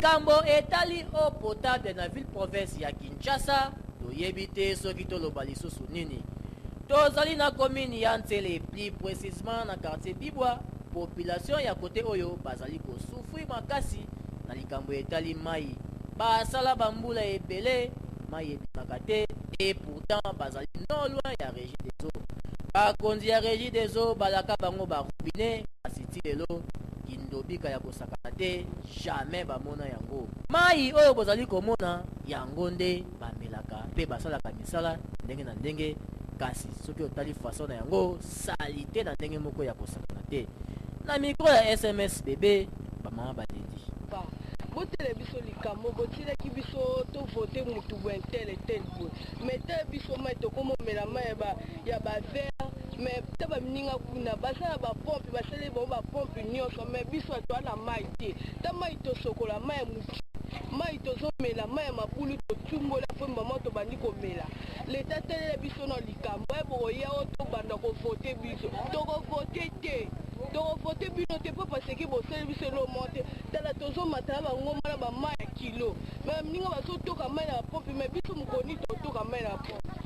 Likambo etali eau potable na ville province ya Kinshasa, toyebi te soki toloba lisusu nini. Tozali na commune ya Nsele, plus precisement na quartier Bibwa. Population ya kote oyo bazali kosouffrir makasi na likambo etali mai. Basala bambula ebele, mai ebimaka te, et pourtant bazali non loin ya Régie des eaux. Bakonzi ya Régie des eaux balaka bango barobinet, kasi ti lelo kindobika ya kosakana te, jamais bamona yango. Mai oyo bozali komona yango nde bamelaka mpe basalaka misala ndenge na ndenge, kasi soki otali façon na yango, saleté na ndenge moko ya kosakana te. Na micro ya SMS Bebe, bamama balendi. Botele biso likambo botielaki biso, tovote mutu boye, tel tel boye, mais tele biso mai, tokomomela mai ya baverre. Mais ta baninga kuna baza na bapompe, basali bango bapompe nyonso, mais biso toa na mai te. Ta mai tosokola, mai ya moki, mai tozomela, mai ya mabulu totumbola fo mama tobandi komela. Leta, telela biso na likambo ya bokoya oyo tobanda kovote biso. Tokovote te, tokovote bino te, mpo parce que bosali biso eloko moko te. Tala, tozomata na bangomba na bamai ya kilo, mais baninga bazotoka mai na bapompe, mais biso mokoni totoka mai na bapompe.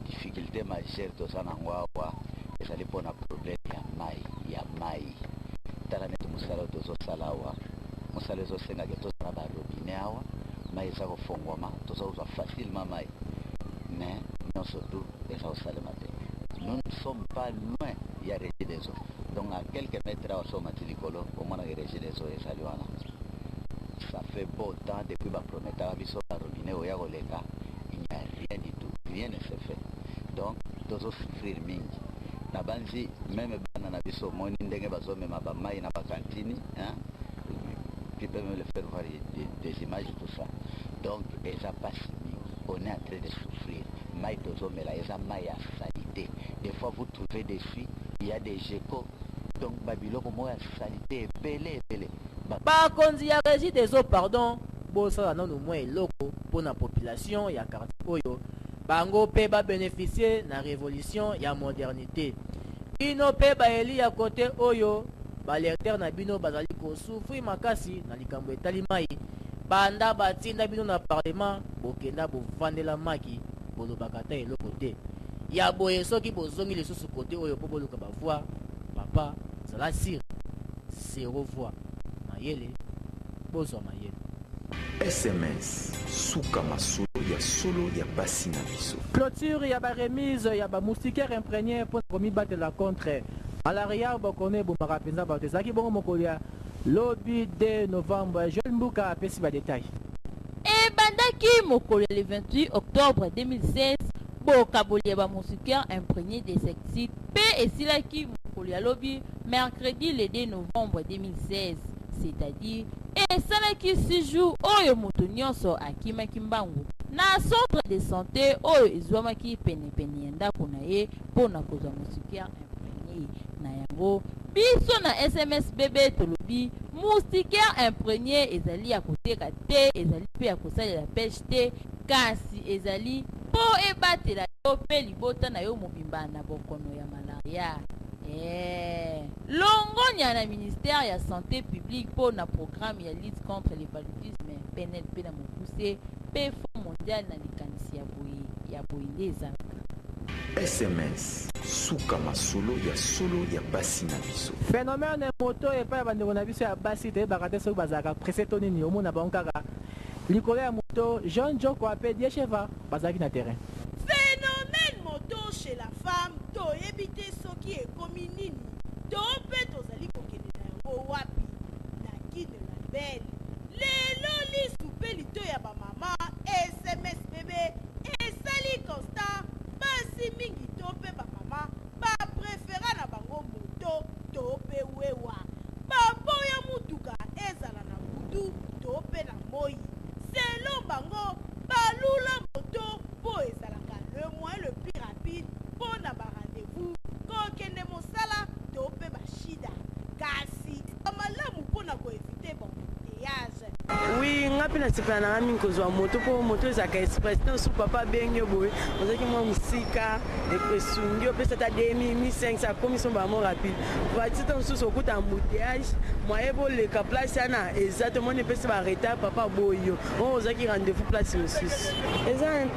Difficulté majeure toza nango awa ezali mpona problème ya mai, ya mai. Tala neti mosala oyo tozosala awa, mosala ezosengaka tozala barobinet awa, mai eza kofongwama, toza kozwa facilement mai, mais nyonso tu eza kosalema te. Nous ne sommes pas loin ya Régie des eaux, donc à quelques mètres awa, so omati likolo, omonaka Régie des eaux ezali wana. Ça fait beau temps depuis baprometaka biso barobinet oya koleka, il n'y a rien du tout, rien ne se fait. Donc tozosouffrir mingi na banzi, même bana na biso, omoni ndenge bazomema bamai na bakantini, hein? Tu peux même le faire voir des images, tout ça. Donc eza pasi mingi, on est en train de souffrir. Mai tozomela eza mai ya salité. Des fois vous trouvez dessus, il y a des geckos, donc babiloko moko ya salité ebele ebele. Bakonzi ya Régie des eaux, pardon, bosala nanu mwa eloko mpona population ya quartier oyo, bango mpe babénéficie na révolution ya modernité. Bino mpe baeli ya kote oyo, baélecteur na bino bazali kosouffrir makasi na likambo etali mai. Banda batinda bino na parlement, bokenda bovandela maki, bolobaka ata eloko te ya boye. Soki bozongi lisusu kote oyo mpo boluka bavoix, papa, zala sûr, zéro voix. Mayele, bozwa mayele. SMS, suka masolo ya solo ya basi na biso. Clôture ya baremise ya bamoustiquaire imprégné mpona komibatela contre malaria, bokono ebomaka mpenza bato, ezalaki bongo mokolo ya lobi 2 novembre. Joel Mbuka apesi badetail. Ebandaki mokolo ya le 28 octobre 2016, bokaboli ya bamoustiquaire imprégné d'insecticide, mpe esilaki mokolo ya lobi mercredi le 2 novembre 2016, c'est-à-dire esalaki 6 jours oyo moto nyonso akimaki mbangu na centre de santé oyo ezwamaki penepene ya ndako na ye mpo na kozwa moustiquaire imprégné. Na yango, biso na SMS Bebe tolobi moustiquaire imprégné ezali ya koteka te, ezali mpe ya kosalela peshe te, kasi ezali mpo ebatela yo mpe libota na yo mobimba na bokono ya malaria. Longonya na ministère ya Santé publique mpo na programme ya lutte contre le paludisme, PNLP na mokuse, mpe Fonds mondial na likanisi ya boye. Ya boye nde ezalaka. SMS, suka masolo ya solo ya basi na biso. Phénomène moto epai ya bandeko na biso ya basi, toyebaka te soki bazalaka pressé to nini. Omona bango kaka likolo ya moto. Jean Joko ape Diecheva bazalaki na terrain. Phénomène moto chez la femme, toyebi te soki ekomi nini to mpe tozali kokende na yango wapi. Na Kine la Belle, lelo lisu mpe lito ya bamama, SMS Bebe esali constat: basi mingi to mpe bamama bapréféra na bango moto to mpe wewa, baboya mutuka, ezala na butu to mpe na moi. Selon bango, balula moto mpo ezalaka le moyen le plus rapide mpo na barendez-vous, kokende mosala to mpe bashite. mpe nasepela na nga mingi kozwa moto mpo moto ezalaka express. Ntango mosusu papa abengi yo boye, ozalaki mwa mosika, esungi opesa ata 2000, 1500, akomi so mbala mo rapide. Voiture, ntango mosusu okuta embouteillage, moyen boleka place wana eza te, omoni epesi baretard, papa aboyi yo, oyo ozalaki rendez-vous place mosusu.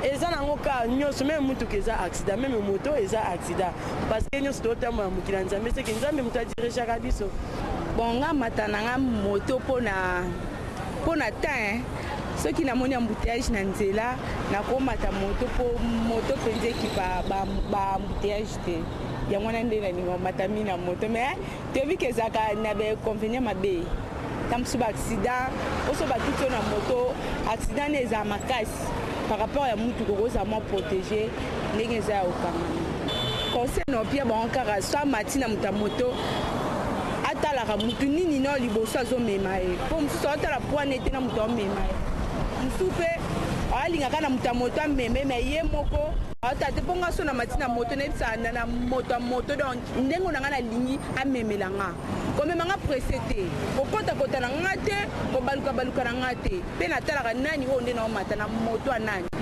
Eza nango kaka nyonso, même mutuka eza accident, même moto eza accident, parce que nyonso totambola mokili ya Nzambe, seke Nzambe moto adirigeaka biso. Bon, nga mata na nga moto mpona temps. Soki namoni embouteillage na nzela, nakomata moto, mpo moto mpenza ekipa baembouteillage te. Yango wana nde nalinga komata mingi na moto. Mais toyebi ke ezalaka na bainconvénient mabe, ta mosusu baaccident oso batuti oyo na moto, accident nde ezala makasi par rapport ya mutuka. Okozala mwa protégé ndenge eza ya kokangana. Conseil na opia bango kaka, so amati na moto ya moto, atalaka mutu nini na liboso azomema ye, mpo mosusu aotala poine ete na moto aomema ye, mosusu mpe alingaka na moto ya moto ameme, me ye moko aotala te. Mpo nga so na mati na moto, nayebisaka na moto ya moto, donc ndenge na nga nalingi amemela nga, komema nga presse te, kokotakota na nga te, kobalukabaluka na nga te, mpe natalaka nani oyo nde naomata na moto ya nani.